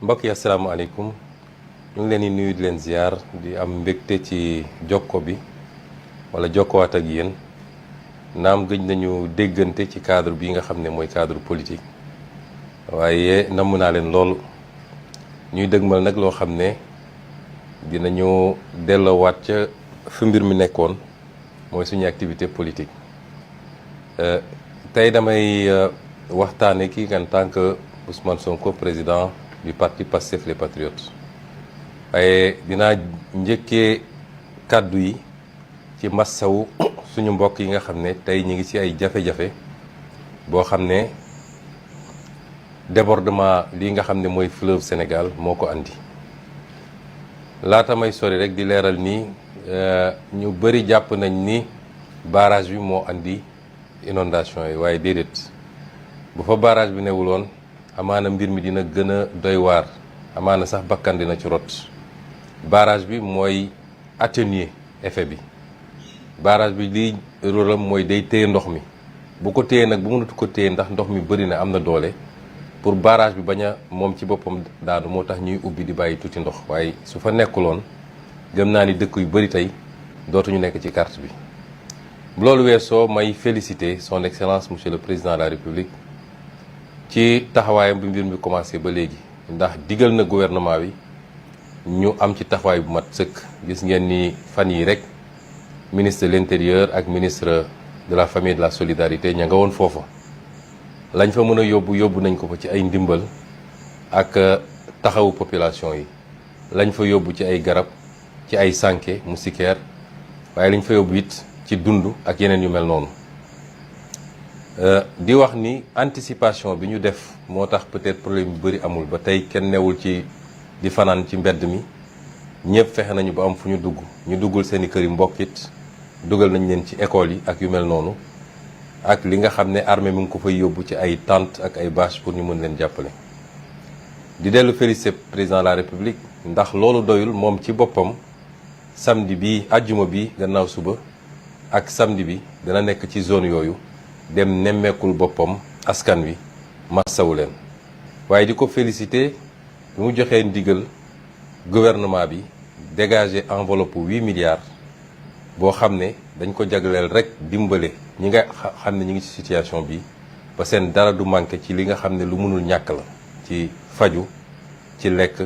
mbokk yi asalaamaaleykum ñu ngi leen di nuyu di leen ziar di am mbégte ci jokko bi wala jokkowaat ak yéen naam gëj nañu déggante ci cadre bi nga xam ne mooy cadre politique waaye namm naa leen lool ñuy dëgmal nag loo xam ne dinañu delloowaat ca fi mbir mi nekkoon mooy suñu activité politique tey damay waxtaane kii en tant que Ousmane Sonko président du parti Pastef les Patriotes waaye dinaa njëkkee kàddu yi ci massawu suñu mbokk yi nga xam ne tey ñi ngi ci ay jafe-jafe boo xam ne débordement lii nga xam ne mooy fleuve Sénégal moo ko andi laata may sori rek di leeral ni ñu bëri jàpp nañ ni barrage bi moo andi inondation yi waaye déedéet bu fa barrage bi newuloon amaana mbir mi dina gën a doy waar amaana sax bakkan dina ci rot barrage bi mooy atténuer effet bi barrage bi liy rôlam mooy day téye ndox mi bu ko téye nag bu mënatu ko téye ndax ndox mi bëri na am na doole pour barrage bi bañ a moom ci boppam daanu moo tax ñuy ubbi di bàyyi tuuti ndox waaye su fa nekkuloon gëm naa ni dëkk yu bëri tey dootuñu nekk ci carte bi. loolu weesoo may féliciter son excellence monsieur le président de la république ci taxawaayam bi mbir mi commencé ba léegi ndax digal na gouvernement bi ñu am ci taxawaay bu mat sëkk. gis ngeen ni fan yi rek ministre de l'intérieur ak ministre de la famille et de la solidarité ña nga woon foofa lañ fa mën a yóbbu nañ ko fa ci ay ndimbal ak taxawu population yi lañ fa yóbbu ci ay garab ci ay sànke moustiquaire waaye lañ fa yóbbu it ci dund ak yeneen yu mel noonu di wax ni anticipation bi ñu def moo tax peut-être problème yu bëri amul ba tey kenn newul ci di fanaan ci mbedd mi ñëpp fexe nañu ba am fu ñu dugg ñu duggul seeni kër yi mbokk it dugal nañ leen ci école yi ak yu mel noonu ak li nga xam ne armée mi ngi ko fay yóbbu ci ay tentes ak ay bâches pour ñu mën leen jàppale. di dellu féliciter président de la république ndax loolu doyul moom ci boppam samedi bi àjjuma bi gannaaw suba ak samedi bi dana nekk ci zone yooyu dem nemmeekul boppam askan wi massawu leen waaye di ko féliciter bi mu joxee ndigal gouvernement bi dégager enveloppe 8 milliards boo xam ne dañ ko jagleel rek dimbale ñi nga xam ne ñi ngi ci situation bi ba seen dara du manqué ci li nga xam ne lu mënul ñàkk la ci faju ci lekk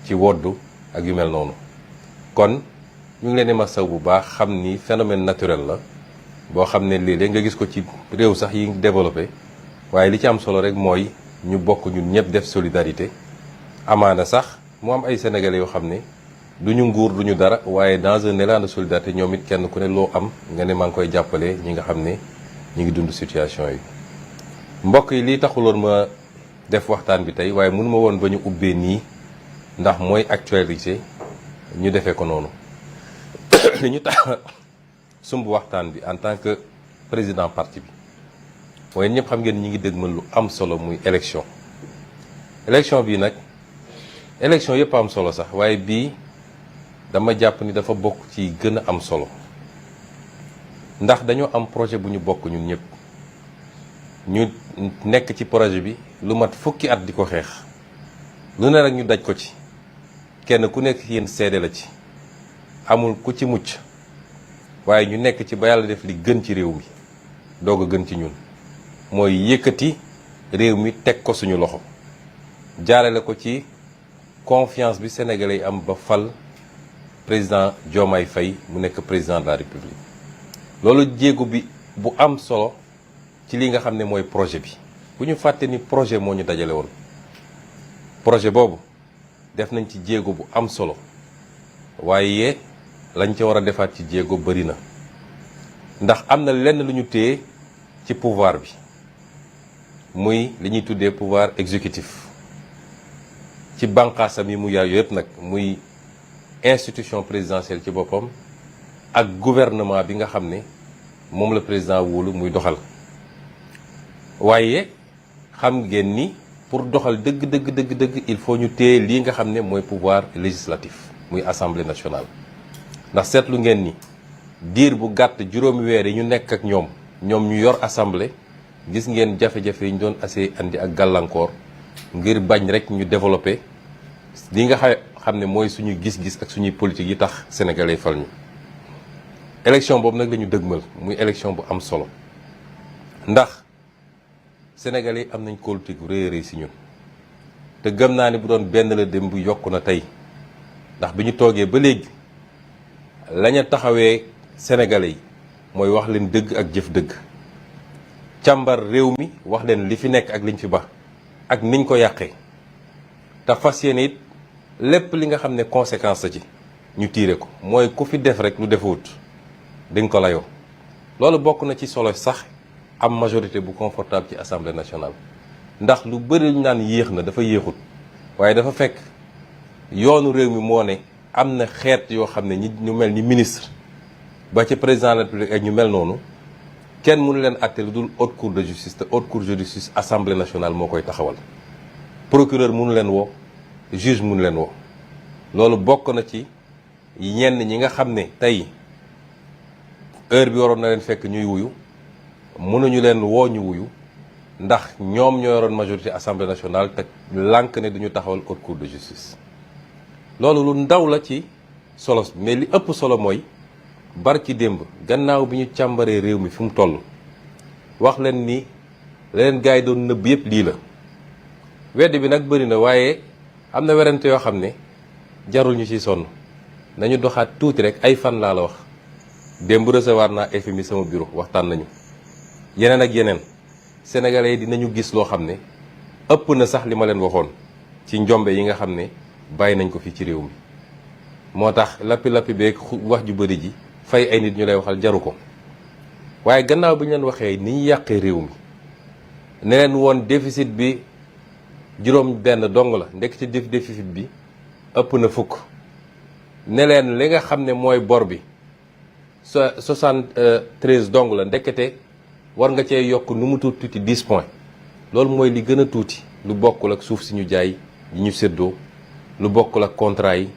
ci woddu ak yu mel noonu kon ñu ngi leen di masaw bu baax xam ni phénomène naturel la boo xam ne léeg-léeg nga gis ko ci réew sax yi développé waaye li ci am solo rek mooy ñu bokk ñun ñëpp def solidarité amaana sax mu am ay sénégalais yoo xam ne du ñu nguur du ñu dara waaye dans un élan de solidarité ñoom it kenn ku ne loo am nga ne maa ngi koy jàppale ñi nga xam ne ñi ngi dund situation yi. mbokk yi lii taxuloon ma def waxtaan bi tey waaye mënu ma woon ba ñu ubbee nii ndax mooy actualité ñu defee ko noonu li ñu tax sumb waxtaan bi en tant que président parti bi mooy ñëpp xam ngeen ñi ngi dëgmal lu am solo muy élection bii nag élection yëpp am solo sax waaye bii dama jàpp ni dafa bokk ci gën a am solo ndax dañoo am projet bu ñu bokk ñun ñëpp ñu nekk ci projet bi lu mat fukki at di ko xeex lu ne rek ñu daj ko ci kenn ku nekk yéen seede la ci amul ku ci mucc waaye ñu nekk ci ba yàlla def li gën ci réew mi doog a gën ci ñun mooy yëkkati réew mi teg ko suñu loxo jaarale ko ci confiance bi sénégalais yi am ba fal président Diomaye Faye mu nekk président de la république loolu jéego bi bu am solo ci li nga xam ne mooy projet bi bu ñu fàtte ni projet moo ñu dajale woon projet boobu def nañ ci jéego bu am solo waaye lañ ca war a defaat ci jéego bëri na ndax am na lenn lu ñu téye ci pouvoir bi muy li ñuy tuddee pouvoir exécutif ci bànqaasam yi mu yaay yëpp nag muy institution présidentielle ci boppam ak gouvernement bi nga xam ne moom la président wóolu muy doxal waaye xam ngeen ni pour doxal dëgg il faut ñu téye lii nga xam ne mooy pouvoir législatif muy assemblée nationale ndax seetlu ngeen ni diir bu gàtt juróomi weer yi ñu nekk ak ñoom ñoom ñu yor assemblée gis ngeen jafe-jafe yi ñu doon assez andi ak gàllankoor ngir bañ rek ñu développé li nga xam ne mooy suñu gis-gis ak suñuy politique yi tax sénégalais fal ñu. élection boobu nag la ñu dëgmal muy élection bu am solo ndax sénégalais am nañ kóolute gu rëy a rëy si ñun te gëm naa ni bu doon benn la dem bu yokku na tey ndax bi ñu toogee ba léegi lañu taxawee sénégalais yi mooy wax leen dëgg ak jëf dëgg càmbar réew mi wax leen li fi nekk ak liñ fi ba ak niñ ko yàqee te fas yéene it lépp li nga xam ne conséquence la ci ñu tiire ko mooy ku fi def rek lu defut di nga ko layoo. loolu bokk na ci solo sax am majorité bu confortable ci assemblée nationale ndax lu bëri ñu naan yéex na dafa yéexut waaye dafa fekk yoonu réew mi moo ne am na xeet yoo xam ne ñi ñu mel ni ministre ba ci président de la République ak ñu mel noonu kenn mënu leen àtte lu dul haute cour de justice te haute cour de justice assemblée nationale moo koy taxawal. procureur mënu leen woo juge mënu leen woo loolu bokk na ci ñenn ñi nga xam ne tey heure bi waroon na leen fekk ñuy wuyu mënuñu leen woo ñu wuyu ndax ñoom ñoo yoroon majorité assemblée nationale te lànk ne duñu taxawal haute cour de justice. loolu lu ndaw la ci solo mais li ëpp solo mooy barki démb gannaaw bi ñu càmbaree réew mi fi mu toll wax leen ni leen gars yi doon nëbb yëpp lii la. wedd bi nag bëri na waaye am na werante yoo xam ne jarul ñu ci sonn nañu doxaat tuuti rek ay fan laa la wax démb recevoir naa FMI sama bureau waxtaan nañu yeneen ak yeneen sénégalais yi dinañu gis loo xam ne ëpp na sax li ma leen waxoon ci njombe yi nga xam ne bàyyi nañ ko fii ci réew mi. moo tax lappi beeg wax ju bëri ji fay ay nit ñu lay waxal jaru ko waaye gannaaw bi ñu leen waxee ni ñu yàqee réew mi ne leen woon déficit bi juróom benn dong la ndekk ci déficit bi ëpp na fukk ne leen li nga xam ne mooy bor bi 73 dong la ndekete war nga cee yokk nu mu tuuti 10 points loolu mooy li gën a tuuti lu bokkul ak suuf si ñu jaay yi ñu séddoo lu bokkul ak contrat yi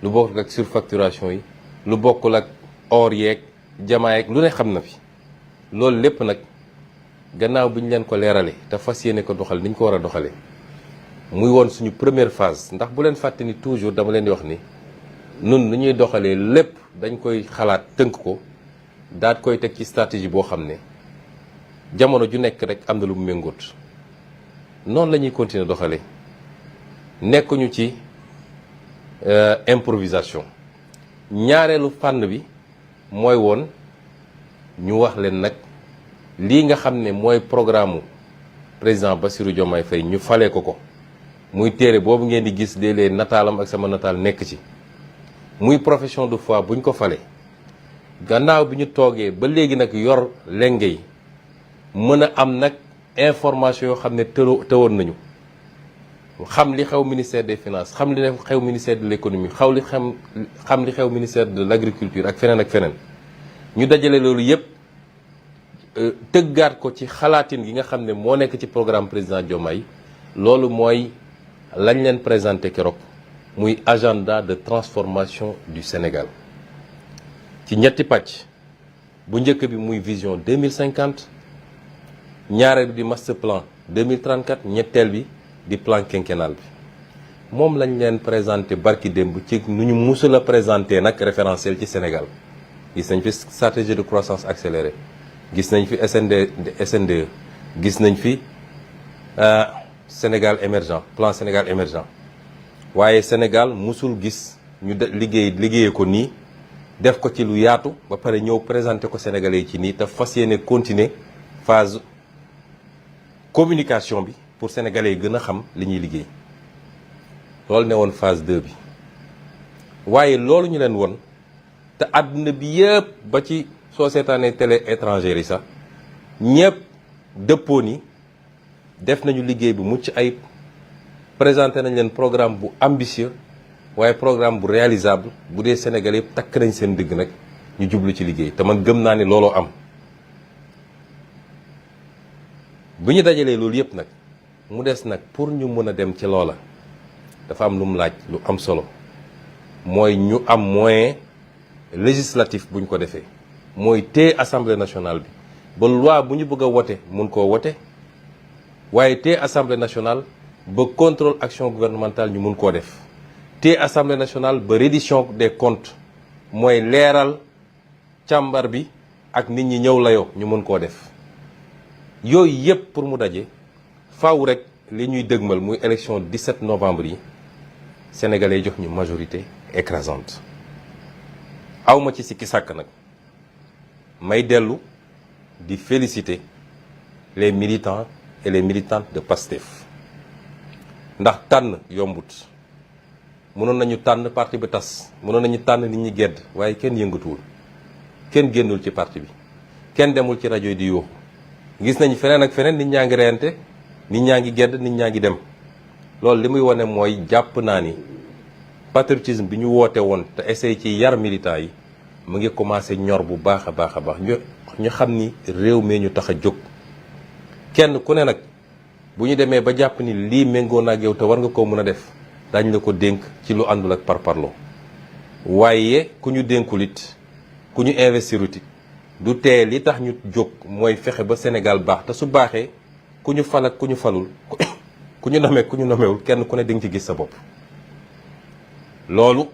lu bokkul ak surfacturation yi lu bokkul ak or yeeg jamaa yeeg lu ne xam na fi loolu lépp nag gannaaw bi ñu leen ko leerale te fas yéene ko doxal ni ñu ko war a doxalee muy woon suñu première phase ndax bu leen fàtte ni toujours dama leen di wax ni nun nu ñuy doxalee lépp dañ koy xalaat tënk ko daat koy teg ci stratégie boo xam ne jamono ju nekk rek am na lu mu méngóot noonu la ñuy continuer doxalee nekkuñu ci improvisation. ñaareelu fànn bi mooy woon ñu wax leen nag lii nga xam ne mooy programme président Bassirou Diomaye Faye ñu falee ko muy téere boobu ngeen di gis léeg-léeg nataalam ak sama nataal nekk ci muy profession de foi buñ ko falee gannaaw bi ñu toogee ba léegi nag yor lenge yi mën a am nag information yoo xam ne tëwoon nañu xam li xew ministère des finances xam li xew ministère de l'économie xam li xew ministère de l'agriculture ak feneen ñu dajale loolu yépp tëggaat ko ci xalaatin gi nga xam ne moo nekk ci programme président Diomaye loolu mooy lañ leen présenté keroog muy agenda de transformation du Sénégal ci ñetti pàcc bu njëkk bi muy vision 2050 ñaareel bi di master plan 2034 ñetteel bi di plan quinquennal bi moom lañ leen présenté barki démb ci nu ñu musul a présenté nag référentiel ci Sénégal gis nañ fi stratégie de croissance accélérée gis nañ fi SNDE gis nañ fi Sénégal émergent plan Sénégal émergent waaye Sénégal musul gis ñu liggéeyee ko nii def ko ci lu yaatu ba pare ñëw présenté ko Sénégalais yi ci nii te fas yéene continuer phase communication bi pour Sénégalais yi gën a xam li ñuy liggéey loolu ne woon phase 2 bi waaye loolu ñu leen woon te àdduna bi yëpp ba ci soo seetaanee télé étrangère yi sax ñëpp dëppoo ni def nañu liggéey bu mucc ayib présenté nañ leen programme bu ambitieux waaye programme bu réalisable bu dee Sénégalais yëpp takk nañ seen digg nag ñu jublu ci liggéey te man gëm naa ni looloo am bu ñu dajalee loolu yëpp nag mu des nag pour ñu mën a dem ci loola dafa am lu mu laaj lu am solo mooy ñu am moyen législatif bu ñu ko defee mooy téye assemblée nationale bi ba loi bu ñu bëgg a wote mun koo wote waaye te assemblée nationale ba contrôle action gouvernementale ñu mun koo def te assemblée nationale ba reddition des comptes mooy leeral càmbar bi ak nit ñi ñëw layoo ñu mun koo def yooyu yëpp pour mu daje faaw rek li ñuy dëgmal muy élection 17 novembre yi sénégalais jox ñu majorité écrasante awma ci sikki sàkk nag may dellu di féliciter les militants et les militantes de PASTEF ndax tànn yombut mënoon nañu tànn parti bi tas mënoon nañu tànn nit ñi gedd waaye kenn yëngatuwul kenn génnul ci parti bi kenn demul ci rajo yi di yuuxu gis nañu feneen ak feneen nit ñaa ngi reyante nit ñaa ngi gedd nit ñaa ngi dem loolu li muy wane mooy jàpp naa ni patriotisme bi ñu woote woon te essayé ci yar militants yi mu ngi commencé ñor bu baax a baax a baax ñu xam ni réew mi ñu tax a jóg kenn ku ne nag bu ñu demee ba jàpp ni lii méngoo na ak yow te war nga koo mën a def dañ la ko dénk ci lu àndul ak parparloo waaye ku ñu dénkul it ku ñu investirut it du tee li tax ñu jóg mooy fexe ba Sénégal baax te su baaxee ku ñu fal ak ku ñu falul ku ñu nomee ku ñu nomewul kenn ku ne di nga ci gis sa bopp loolu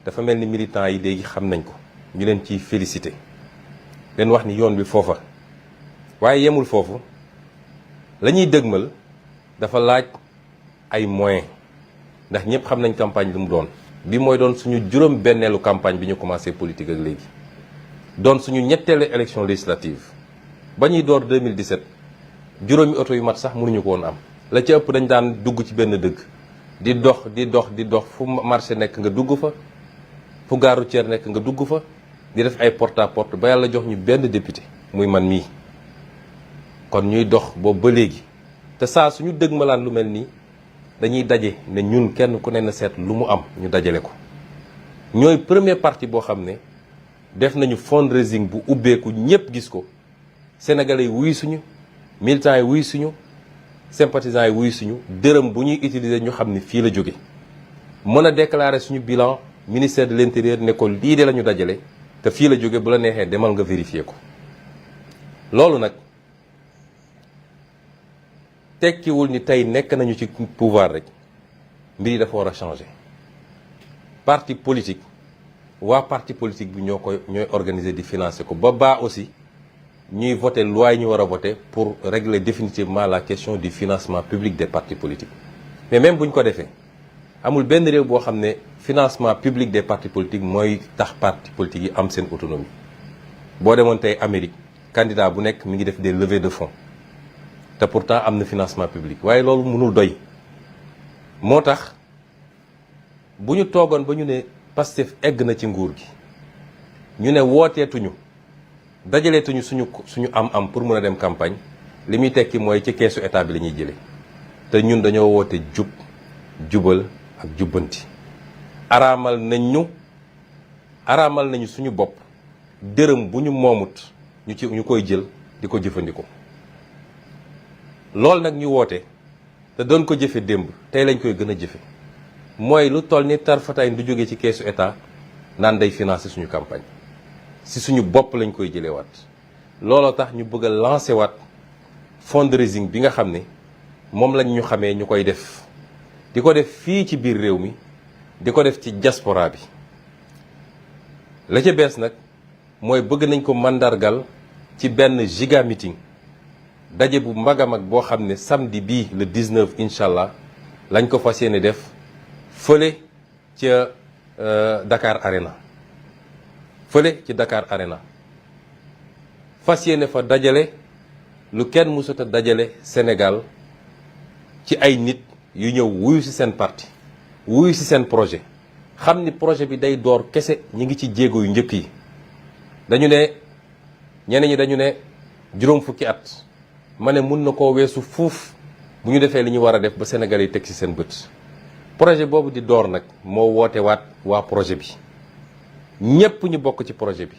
dafa mel ni militants yi léegi xam nañ ko ñu leen ciy félicité leen wax ni yoon bi foofa waaye yemul foofu la ñuy dëgmal dafa laaj ay moyens ndax ñëpp xam nañ campagne lu mu doon bi mooy doon suñu juróom benneelu campagne bi ñu commencé politique ak léegi doon suñu ñetteelu élection législative ba ñuy door 2017 juróomi oto yu mat sax mënuñu ko woon am la ci ëpp dañ daan dugg ci benn dëkk di dox fu marché nekk nga dugg fa fu gare routière nekk nga dugg fa di def ay porte à porte ba yàlla jox ñu benn député muy man mii kon ñuy dox boobu ba léegi te saa suñu dëgmalaan lu mel nii dañuy daje ne ñun kenn ku ne na seet lu mu am ñu dajale ko ñooy premier parti boo xam ne def nañu fundraising bu ubbeeku ñëpp gis ko sénégalais yi wuy suñu militants yi wuy suñu sympathisants yi wuy suñu dërëm bu ñuy utiliser ñu xam ne fii la jóge mën a déclarer suñu bilan ministère de l'intérieur ne ko lii de la ñu dajale te fii la jóge bu la neexee demal nga vérifier ko loolu nag tekkiwul ni tey nekk nañu ci pouvoir rek mbir yi dafa war a changer parti politique waa parti politique bi ñooy organiser di financer ko ba baa aussi ñuy voter loi yi ñu war a voter pour régler définitivement la question du financement public des partis politiques mais même bu ñu ko defee amul benn réew boo xam ne financement public des partis politiques mooy tax partis politiques yi am seen autonomie boo demoon tey Amérique candidat bu nekk mi ngi def des levées de fonds te pourtant am na financement public waaye loolu mënul doy moo tax bu ñu toogoon ba ñu ne Pastef egg na ci nguur gi ñu ne wooteetuñu dajaleetuñu suñu am pour mën a dem campagne li muy tekki mooy ci keesu état bi la ñuy jëlee te ñun dañoo woote jubal ak jubbanti araamal nañu suñu bopp dërëm bu ñu moomut ñu koy jël di ko jëfandikoo loolu nag ñu woote te doon ko jëfe démb tey lañ koy gën a jëfe mooy lu toll ni tarfataay du jóge ci keesu état naan day financer suñu campagne si suñu bopp lañ koy jëlee waat looloo tax ñu bëgg a lancer waat fundraising bi nga xam ne moom lañ ñu xamee ñu koy def di ko def fii ci biir réew mi di ko def ci diaspora bi la ca bees nag mooy bëgg nañ ko mandargal ci benn giga meeting daje bu mag a mag boo xam ne samedi bii le 19 incha allah lañ ko fas yéene def fële ca Dakar Arena fas yéene fa dajale lu kenn mësut a dajale Sénégal ci ay nit yu ñëw wuyu ci seen parti wuyu ci seen projet xam ni projet bi day door kese ñi ngi ci jéego yu njëkk yi dañu ne ñeneen ñi dañu ne juróom fukki at ma ne mun na koo weesu fuuf bu ñu defee li ñu war a def ba Sénégal yi teg ci seen bët projet boobu di door nag moo woote waat waa projet bi ñépp ñu bokk ci projet bi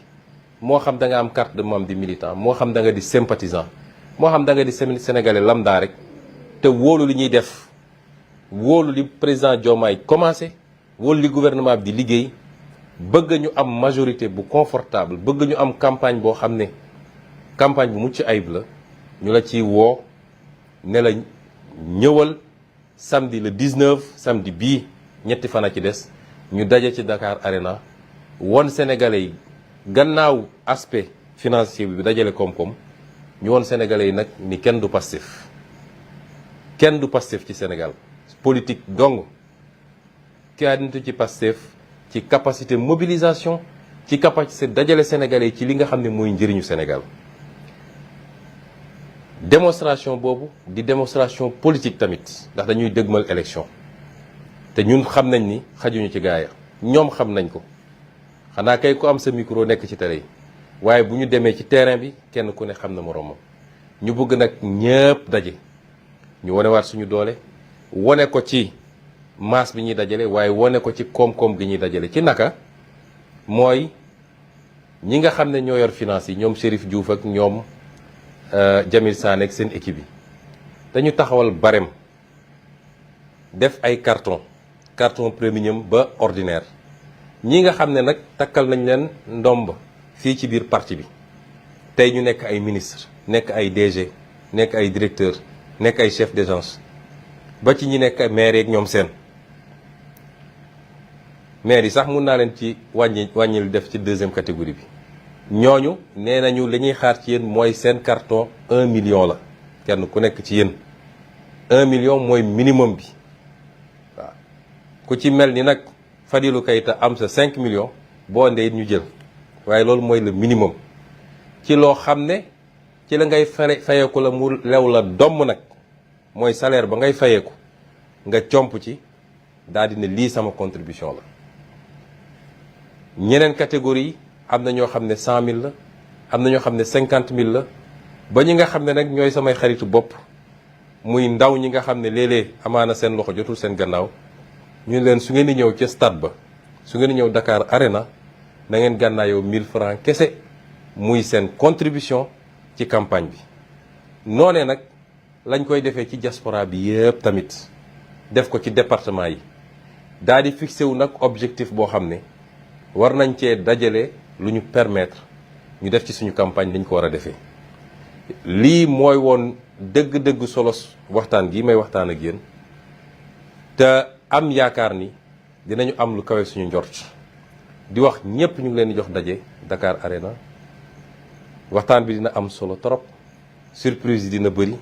moo xam da nga am carte de membre di militant moo xam da nga di sympathisant moo xam da nga di sénégalais lambda rek te wóolu li ñuy def wóolu li président Diomaye commencé wóolu li gouvernement bi di liggéey bëgg ñu am majorité bu confortable bëgg ñu am campagne boo xam ne campagne bu mucc ayib la ñu la ci woo ne la ñëwal samedi le 19 samedi bii ñetti fan a ci des ñu daje ci Dakar Arena won Sénégalais yi gannaaw aspect financier bi dajale koom-koom ñu won Sénégalais yi nag ni kenn du Pastef ci Sénégal politique dong kaanitu ci Pastef ci capacité mobilisation ci capacité dajale Sénégalais yi ci li nga xam ne mooy njëriñu Sénégal démonstration boobu di démonstration politique tamit ndax dañuy dëgmal élection te ñun xam nañ ni xajuñu ci gaaya ñoom xam nañ ko xanaa kay ku am sa micro nekk ci télé yi waaye bu ñu demee ci terrain bi kenn ku ne xam na moroomam ñu bëgg nag ñëpp daje ñu wonewaat suñu doole wone ko ci masse bi ñuy dajale waaye wone ko ci koom-koom gi ñuy dajale ci naka mooy ñi nga xam ne ñoo yor finance yi ñoom Chérif Diouf ak ñoom Jamil Sané ak seen équipe yi dañu taxawal barème def ay carton premium ba ordinaire ñi nga xam ne nag takkal nañ leen ndomb fii ci biir parti bi tey ñu nekk ay ministre nekk ay DG nekk ay directeur nekk ay chef d'agence ba ci ñi nekk maire yeeg ñoom seen maire yi sax mun naa leen ci wàññil def ci deuxième catégorie bi ñooñu nee nañu li ñuy xaar ci yéen mooy seen carton 1 million la kenn ku nekk ci yéen 1 million mooy minimum bi waaw ku ci mel ni nag Fadilou Keita am sa 5 millions boo ndee ñu jël waaye loolu mooy le minimum ci loo xam ne ci la ngay fayeeku la mu lew la domm nag mooy salaire ba ngay fayeeku nga comp ci daal di ne lii sama contribution la ñeneen catégorie yi am na ñoo xam ne 100 000 la am na ñoo xam ne 50 000 la ba ñi nga xam ne nag ñooy samay xaritu bopp muy ndaw ñi nga xam ne léeg-léeg amaana seen loxo jotul seen gannaaw ñu leen su ngeen di ñëw ca stade ba su ngeen di ñëw Dakar Arena na ngeen gànnaayoo 1000 francs kese muy seen contribution ci campagne bi. noonee nag lañ koy defee ci diaspora bi yëpp tamit def ko ci département yi daal di fixé wu nag objectif boo xam ne war nañ cee dajale lu ñu permettre ñu def ci suñu campagne dañ ko war a defee. lii mooy woon dëgg-dëgg solos waxtaan gi may waxtaan ak yéen te am yaakaar ni dinañu am lu kawe suñu njort di wax ñëpp ñu ngi leen di jox daje Dakar Arena waxtaan bi dina am solo trop surprise yi dina bëri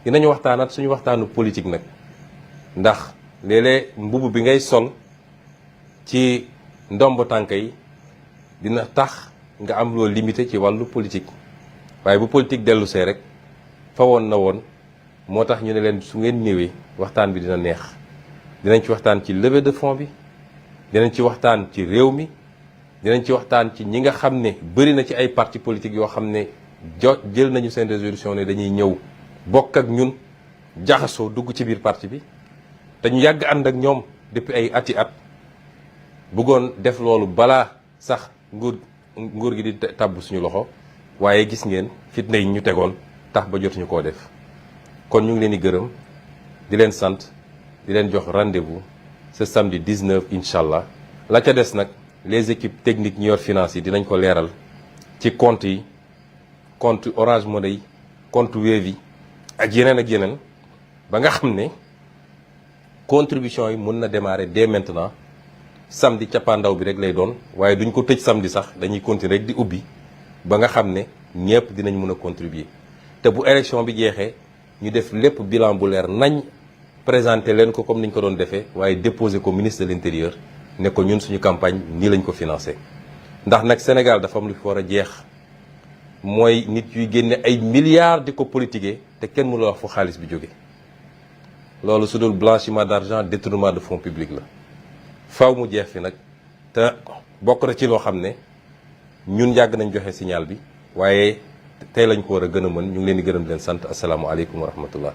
dinañu waxtaanaat suñu waxtaanu politique nag ndax léeg-léeg mbubb bi ngay sol ci ndomb tànk yi dina tax nga am loo limité ci wàllu politique waaye bu politique dellu see rek fa woon na woon moo tax ñu ne leen su ngeen ñëwee waxtaan bi dina neex dinañ ci waxtaan ci levée de fonds bi dinañ ci waxtaan ci réew mi dinañ ci waxtaan ci ñi nga xam ne bëri na ci ay parti politique yoo xam ne jël nañu seen résolution ne dañuy ñëw bokk ak ñun jaxasoo dugg ci biir parti bi te ñu yàgg ànd ak ñoom depuis ay ati at bëggoon def loolu balaa sax nguur gi di tàbb suñu loxo waaye gis ngeen fitna yi ñu tegoon tax ba jotuñu koo def kon ñu ngi leen di gërëm di leen sant di leen jox rendez-vous ce samedi 19 incha allah la ca des nag les équipes techniques ñi yor finance yi dinañ ko leeral ci compte yi compte Orange Money yi compte Wave yi ak yeneen ba nga xam ne contribution yi mën na démarrer dès maintenant samedi cappaandaw bi rek lay doon waaye duñ ko tëj samedi sax dañuy continuer rek di ubbi ba nga xam ne ñëpp dinañ mën a contribuer te bu élection bi jeexee ñu def lépp bilan bu leer nañ présenter leen ko comme niñ ko doon defee waaye déposer ko ministre de l'intérieur ne ko ñun suñu campagne nii lañ ko financé ndax nag Sénégal dafa am lu fi war a jeex mooy nit yuy génne ay milliards di ko politiquer te kenn mënula wax fu xaalis bi jóge loolu su dul blanchiment d'argent détournement de fonds publics la faw mu jeex fi nag te bokk na ci loo xam ne ñun yàgg nañ joxe signal bi waaye tey lañ ko war a gën a mën ñu ngi leen di gërëm di leen sant asalaamualeykum wa rahmatullah